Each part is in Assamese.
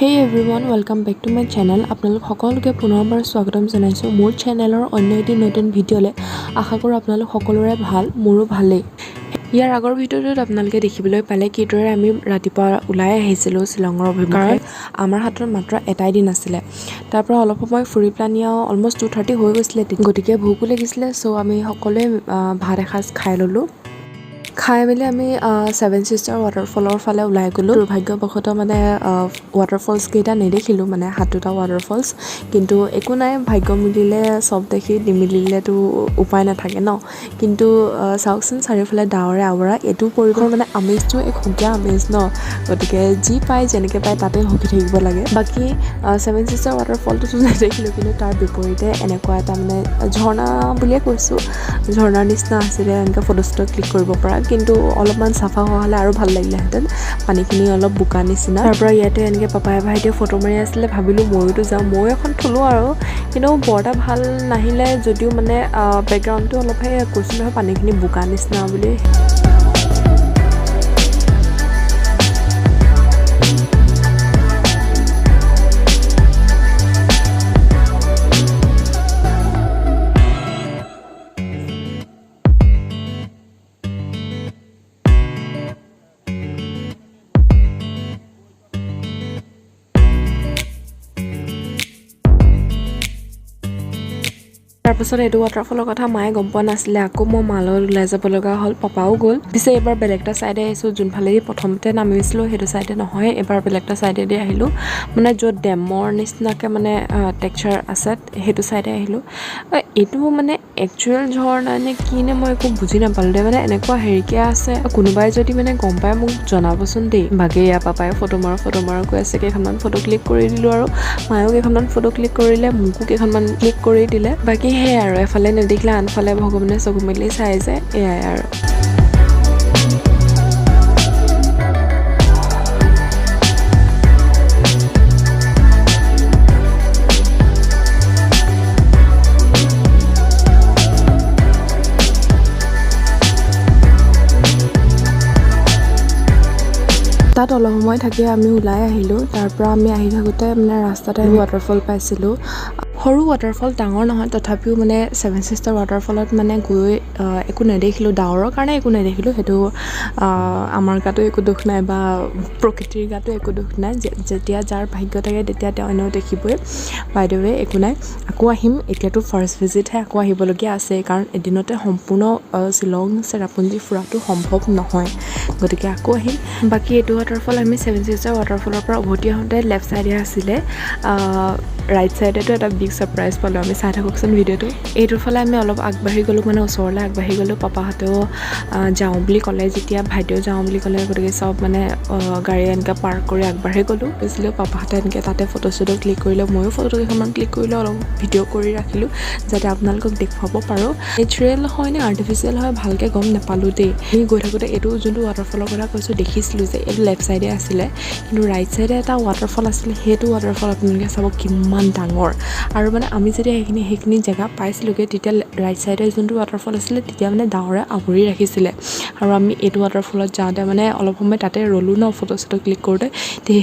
Hey everyone, welcome back to my channel. আপোনালোক সকলোকে পুনৰবাৰ স্বাগতম জনাইছোঁ মোৰ চেনেলৰ অন্য এটি নতুন ভিডিঅ'লৈ। আশা কৰোঁ আপোনালোক সকলোৰে ভাল, মোৰো ভালেই। ইয়াৰ আগৰ ভিডিঅ'টোত আপোনালোকে দেখিবলৈ পালে কিদৰে আমি ৰাতিপুৱা ওলাই আহিছিলোঁ শ্বিলঙৰ অভিমুখে, কাৰণ আমাৰ হাতত মাত্ৰ এটাই দিন আছিলে। তাৰ পৰা অলপ সময় ফুৰি পেলানি আৰু অলমষ্ট 2:30 হৈ গৈছিলে, গতিকে ভোকো লাগিছিলে। চ' আমি সকলোৱে ভাত এসাঁজ খাই ল'লোঁ। খাই মেলি আমি ছেভেন ছিষ্টাৰ ৱাটাৰফলৰ ফালে ওলাই গ'লোঁ। দুৰ্ভাগ্যবশতঃ মানে ৱাটাৰফলছ কেইটা নেদেখিলোঁ, মানে সাতোটা ৱাটাৰফলছ। কিন্তু একো নাই, ভাগ্য মিলিলে চব দেখি, নিমিলিলেতো উপায় নাথাকে ন। কিন্তু চাওকচোন, চাৰিওফালে ডাৱৰে আৱৰা এইটো পৰিৱেশৰ মানে আমেজটো এক সুকীয়া আমেজ ন। গতিকে যি পায়, যেনেকৈ পায়, তাতে সুখী থাকিব লাগে। বাকী ছেভেন ছিষ্টাৰ ৱাটাৰফলটোতো নেদেখিলোঁ, কিন্তু তাৰ বিপৰীতে এনেকুৱা এটা মানে ঝৰ্ণা বুলিয়ে কৈছোঁ, ঝৰ্ণাৰ নিচিনা আছিলে, এনেকৈ ফটো চটো ক্লিক কৰিব পৰা। কিন্তু অলপমান চাফা হোৱা হ'লে আৰু ভাল লাগিলেহেঁতেন, পানীখিনি অলপ বোকা নিচিনা। তাৰ পৰা ইয়াতে এনেকৈ পাপাই ভাইটিয়ে ফটো মাৰি আছিলে, ভাবিলোঁ ময়োতো যাওঁ, ময়ো এখন থলোঁ আৰু। কিন্তু বৰ এটা ভাল নাহিলে যদিও, মানে বেকগ্ৰাউণ্ডটো অলপহে কৈছোঁ নহয়, পানীখিনি বোকা নিচিনা বুলি। তাৰপাছত এইটো ৱাটাৰফলৰ কথা মায়ে গম পোৱা নাছিলে। আকৌ মই মাৰ লগত ওলাই যাব লগা হ'ল, পাপাও গ'ল। পিছে এইবাৰ বেলেগ এটা ছাইডে আহিছোঁ, যোনফালেদি প্ৰথমতে নামিছিলোঁ সেইটো ছাইডে নহয়, এইবাৰ বেলেগ এটা ছাইডেদি আহিলোঁ, মানে য'ত ডেমৰ নিচিনাকৈ মানে টেক্সাৰ আছে, সেইটো ছাইডে আহিলোঁ। এইটো মানে একচুৱেল ঝৰ্ণা নে কি নে, মই একো বুজি নাপালোঁ দেই। মানে এনেকুৱা হেৰিকৈ আছে, কোনোবাই যদি মানে গম পায় মোক জনাবচোন দেই। বাকী ইয়াৰ পাপাই ফটো মাৰো ফটো মাৰো কৈ আছে, কেইখনমান ফটো ক্লিক কৰি দিলোঁ আৰু মায়েও কেইখনমান ফটো ক্লিক কৰিলে, মোকো কেইখনমান ক্লিক কৰি দিলে। বাকী সেয়াই আৰু, এফালে নেদেখিলে আনফালে ভগৱানে চকু মেলি চাই যে, এয়াই আৰু। তাত অলপ সময় থাকি আমি ওলাই আহিলোঁ। তাৰ পৰা আমি আহি থাকোঁতে মানে ৰাস্তাতে ৱাটাৰফল পাইছিলোঁ, সৰু ৱাটাৰফল, ডাঙৰ নহয়। তথাপিও মানে ছেভেন ছিষ্টাৰ ৱাটাৰফলত মানে গৈ একো নেদেখিলোঁ, ডাৱৰৰ কাৰণে একো নেদেখিলোঁ। সেইটো আমাৰ গাতো একো দোষ নাই বা প্ৰকৃতিৰ গাতো একো দোষ নাই। যেতিয়া যাৰ ভাগ্য থাকে, তেতিয়া তেওঁ এনেও দেখিবই। বাই the ৱে, একো নাই, আকৌ আহিম। এতিয়াতো ফাৰ্ষ্ট ভিজিটহে, আকৌ আহিবলগীয়া আছে, কাৰণ এদিনতে সম্পূৰ্ণ শ্বিলং চেৰাপুঞ্জী ফুৰাটো সম্ভৱ নহয়। গতিকে আকৌ আহিম। বাকী এইটো ৱাটাৰফল আমি ছেভেন ছিষ্টাৰ ৱাটাৰফলৰ পৰা উভতি আহোঁতে লেফ্ট ছাইডে আছিলে। ৰাইট ছাইডেতো এটা বিগ ছাৰপ্ৰাইজ পালোঁ আমি, চাই থাককচোন ভিডিঅ'টো। এইটোৰ ফালে আমি অলপ আগবাঢ়ি গ'লোঁ, মানে ওচৰলৈ আগবাঢ়ি গ'লোঁ। পাপাহঁতেও যাওঁ বুলি ক'লে যেতিয়া, ভাইটিও যাওঁ বুলি ক'লে, গতিকে চব মানে গাড়ী এনেকৈ পাৰ্ক কৰি আগবাঢ়ি গ'লোঁ, গৈছিলোঁ। পাপাহঁতে এনেকৈ তাতে ফটো চটো ক্লিক কৰিলে, ময়ো ফটো কেইখনমান ক্লিক কৰিলোঁ, অলপ ভিডিঅ' কৰি ৰাখিলোঁ যাতে আপোনালোকক দেখুৱাব পাৰোঁ। নেচাৰেল হয় নে আৰ্টিফিচিয়েল হয়, ভালকৈ গম নাপালোঁ দেই। আমি গৈ থাকোঁতে এইটো যোনটো ৱাটাৰফলৰ কথা কৈছোঁ, দেখিছিলোঁ যে এইটো লেফ্ট ছাইডে আছিলে, কিন্তু ৰাইট ছাইডে এটা ৱাটাৰফল আছিলে। সেইটো ৱাটাৰফল আপোনালোকে চাব কিমান ডাঙৰ। আৰু মানে আমি যেতিয়া সেইখিনি জেগা পাইছিলোঁগৈ, তেতিয়া ৰাইট ছাইডে যোনটো ৱাটাৰফল আছিলে, তেতিয়া মানে ডাৱৰে আৱৰি ৰাখিছিলে। আৰু আমি এইটো ৱাটাৰফলত যাওঁতে মানে অলপ সময় তাতে ৰ'লোঁ ন, ফটো চটো ক্লিক কৰোঁতে,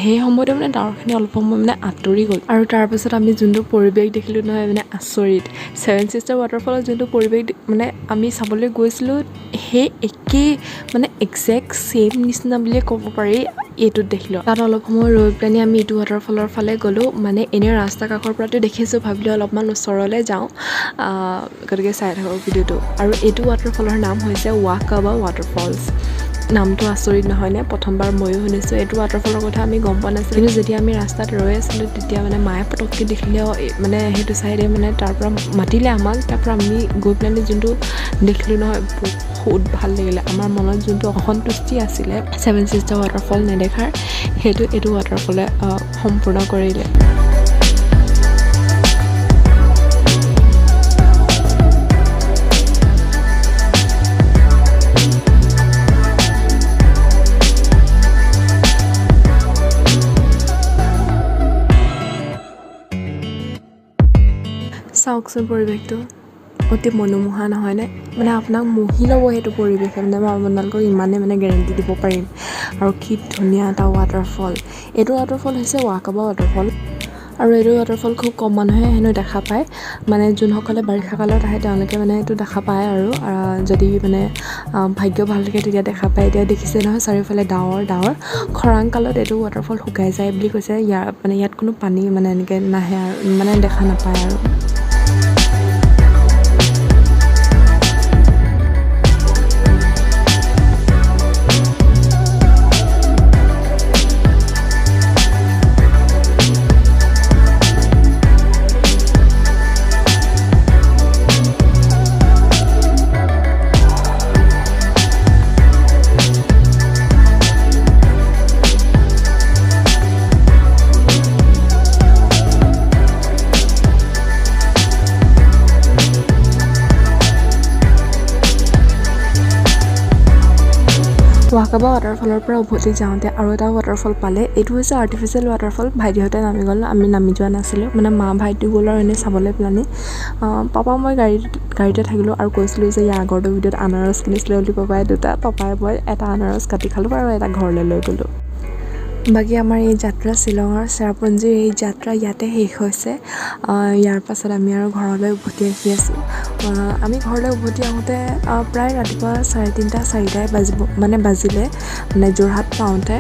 সেই সময়তে মানে ডাৱৰখিনি অলপ সময় মানে আঁতৰি গ'ল। আৰু তাৰপাছত আমি যোনটো পৰিৱেশ দেখিলোঁ নহয়, মানে আচৰিত। ছেভেন ছিষ্টাৰ ৱাটাৰফলত যোনটো পৰিৱেশ মানে আমি চাবলৈ গৈছিলোঁ, সেই একেই, মানে একজেক্ট ছেইম নিচিনা বুলিয়ে ক'ব পাৰি, এইটোত দেখিলোঁ। তাত অলপ সময় ৰৈ পেলানি আমি এইটো ৱাটাৰফলৰ ফালে গ'লোঁ। মানে এনেই ৰাস্তা কাষৰ পৰাতো দেখিছোঁ, ভাবিলোঁ অলপমান ওচৰলৈ যাওঁ। গতিকে চাই থাকক ভিডিঅ'টো। আৰু এইটো ৱাটাৰফলৰ নাম হৈছে ৱাকাবা ৱাটাৰফলছ। নামটো আচৰিত নহয়নে? প্ৰথমবাৰ ময়ো শুনিছোঁ। এইটো ৱাটাৰফলৰ কথা আমি গম পোৱা নাছিলোঁ, কিন্তু যেতিয়া আমি ৰাস্তাত ৰৈ আছিলোঁ, তেতিয়া মানে মায়ে পটককৈ দেখিলে, মানে সেইটো চাইডে মানে তাৰ পৰা মাতিলে আমাক। তাৰপৰা আমি গৈ পেলানি যোনটো দেখিলোঁ নহয়, বহুত ভাল লাগিলে। আমাৰ মনত যোনটো অসন্তুষ্টি আছিলে ছেভেন ছিষ্টাৰ ৱাটাৰফল নেদেখাৰ, সেইটো এইটো ৱাটাৰফলে সম্পূৰ্ণ কৰিলে। চাওকচোন, পৰিৱেশটো অতি মনোমোহা নহয়নে? মানে আপোনাক মোহি ল'ব সেইটো পৰিৱেশে। মানে মই আপোনালোকক ইমানেই মানে গেৰেণ্টি দিব পাৰিম। আৰু কি ধুনীয়া এটা ৱাটাৰফল। এইটো ৱাটাৰফল হৈছে ৱাকাবা ৱাটাৰফল। আৰু এইটো ৱাটাৰফল খুব কম মানুহে হেনো দেখা পায়, মানে যোনসকলে বাৰিষা কালত আহে তেওঁলোকে মানে এইটো দেখা পায় আৰু যদি মানে ভাগ্য ভাল থাকে তেতিয়া দেখা পায়। এতিয়া দেখিছে নহয় চাৰিওফালে ডাৱৰ ডাৱৰ। খৰাং কালত এইটো ৱাটাৰফল শুকাই যায় বুলি কৈছে। ইয়াৰ মানে ইয়াত কোনো পানী মানে এনেকৈ নাহে আৰু মানে দেখা নাপায় আৰু। ৱাকাবা ৱাটাৰফলৰ পৰা উভতি যাওঁতে আৰু এটা ৱাটাৰফল পালে। এইটো হৈছে আৰ্টিফিচিয়েল ৱাটাৰফল। ভাইটিহঁতে নামি গ'ল, আমি নামি যোৱা নাছিলোঁ, মানে মা ভাইটি গ'ল আৰু এনেই চাবলৈ পেলানি। পাপা মই গাড়ীতে থাকিলোঁ আৰু কৈছিলোঁ যে ইয়াৰ আগৰটো ভিডিঅ'ত আনাৰস কিনিছিলোঁ বুলি। পাপাই দুটা, পাপাই মই এটা আনাৰস কাটি খালোঁ আৰু এটা ঘৰলৈ লৈ গ'লোঁ। বাকী আমাৰ এই যাত্ৰা, শ্বিলঙৰ চেৰাপুঞ্জীৰ এই যাত্ৰা ইয়াতে শেষ হৈছে। ইয়াৰ পাছত আমি আৰু ঘৰলৈ উভতি আহি আছোঁ। আমি ঘৰলৈ উভতি আহোঁতে প্ৰায় ৰাতিপুৱা 3:30 4টাই বাজিব মানে বাজিলে মানে যোৰহাট পাওঁতে।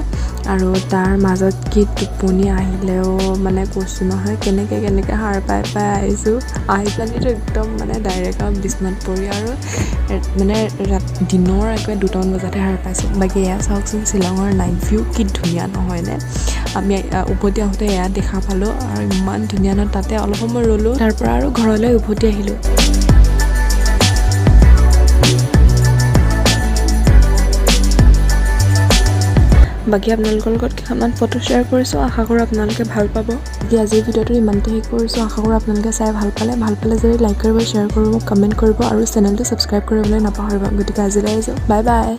আৰু তাৰ মাজত কি টোপনি আহিলেও মানে কৈছোঁ নহয়, কেনেকৈ কেনেকৈ সাৰ পাই পাই আহিছোঁ। আহি পেলানিতো একদম মানে ডাইৰেক্ট আৰু বিচনাত পৰি আৰু মানে দিনৰ একেবাৰে 2টামান বজাতহে সাৰ পাইছোঁ। বাকী এয়া চাওকচোন শ্বিলঙৰ নাইট ভিউ, কি ধুনীয়া নহয়নে? আমি উভতি আহোঁতে এয়া দেখা পালোঁ আৰু ইমান ধুনীয়া ন। তাতে অলপ সময় ৰ'লোঁ, তাৰপৰা আৰু ঘৰলৈ উভতি আহিলোঁ। বাকী আপোনালোকৰ লগত কেইখনমান ফটো শ্বেয়াৰ কৰিছোঁ, আশা কৰোঁ আপোনালোকে ভাল পাব। বাকী আজিৰ ভিডিঅ'টো ইমানতে শেষ কৰিছোঁ। আশা কৰোঁ আপোনালোকে চাই ভাল পালে। ভাল পালে যদি লাইক কৰিব, শ্বেয়াৰ কৰিব, কমেণ্ট কৰিব আৰু চেনেলটো ছাবস্ক্ৰাইব কৰিবলৈ নাপাহৰিব। গতিকে আজিলৈ আহিছোঁ, বাই বাই।